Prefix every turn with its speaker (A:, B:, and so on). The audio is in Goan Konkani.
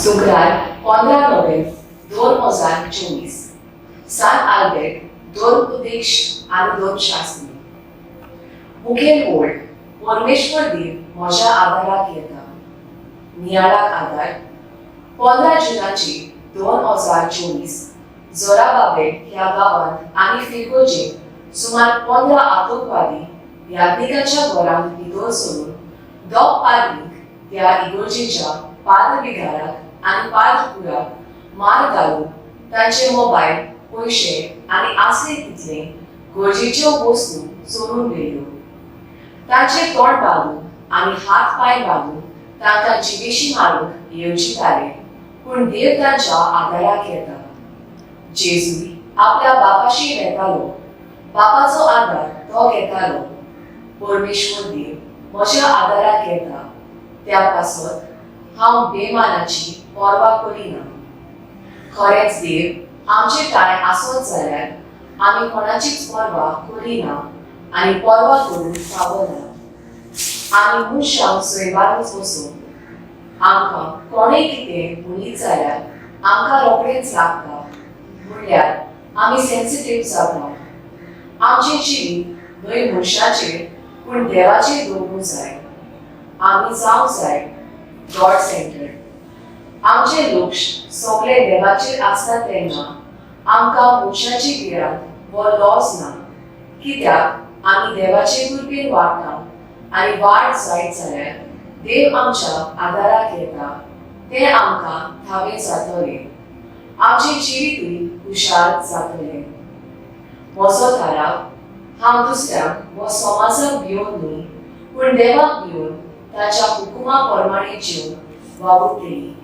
A: शुक्रार 15 नोव्हेंबर 2024. सान आल्बेर्ट, धर्म उपदेश आनी धर्मशास्त्री. मुखेल ओळ: परमेश्वर देव म्हज्या आदाराक येता. नियाळाक आदार: 15 जुनाची 2024 जोराबाबेल ह्या गांवांत आनी फिरगोजेंत सुमार 15 आतंकवादी याज्ञिकाच्या घरांत भितर सरून दोग पाद्रींक, त्या इगर्जेच्या पाद्र विगाराक आनी पाद्र कुराक मार घालून तांचे मोबायल, पयशे आनी आसले तितले गरजेच्यो वस्तू चोरून व्हेल्यो. तांचे तोंड बांदून आनी हात पांय बांदून तांकां जिवेशी मारूंक येवजिताले, पूण देव तांच्या आदाराक येता. जेजूय आपल्या बापाशी वेतालो. बापाचो आदार तो घेतालो. परमेश्वर देव म्हज्या आदाराक येता, त्या पासत हांव बेमानाची पर्वा करिना. खरेंच देव आमचे ठांय आसत जाल्यार आमी कोणाचीच पर्वा करिना आनी पर्वा करूंक फावना. आमी मनशांक सैमानूच वसूं. आमकां कोणें कितें म्हणीत जाल्यार आमकां रोखडेंच लागता, म्हणल्यार आमी सेन्सिटीव जाता. आमचें जिवीत न्हय मनशाचेर पूण देवाचेर दवरूंक जाय. आमी जावंक जाय गॉड सेंटर्ड. आमचें लक्ष सगळें देवाचेर आसता तेन्ना आमकां मनशाची भिरांत वा लॉस ना, कित्याक आमी देवाचे कृपेन वाडटा आनी वाड जायत जाल्यार देव आमच्या आदाराक येता तें आमकां ठावें जातलें. आमचें जिवितूय खुशाल जातलें. म्हजो थाराव: हांव दुसऱ्यांक वा समाजाक भियोवन न्हय, पूण देवाक भियोवन ताच्या हुकुमा प्रमाणे जिवन वावुरतली.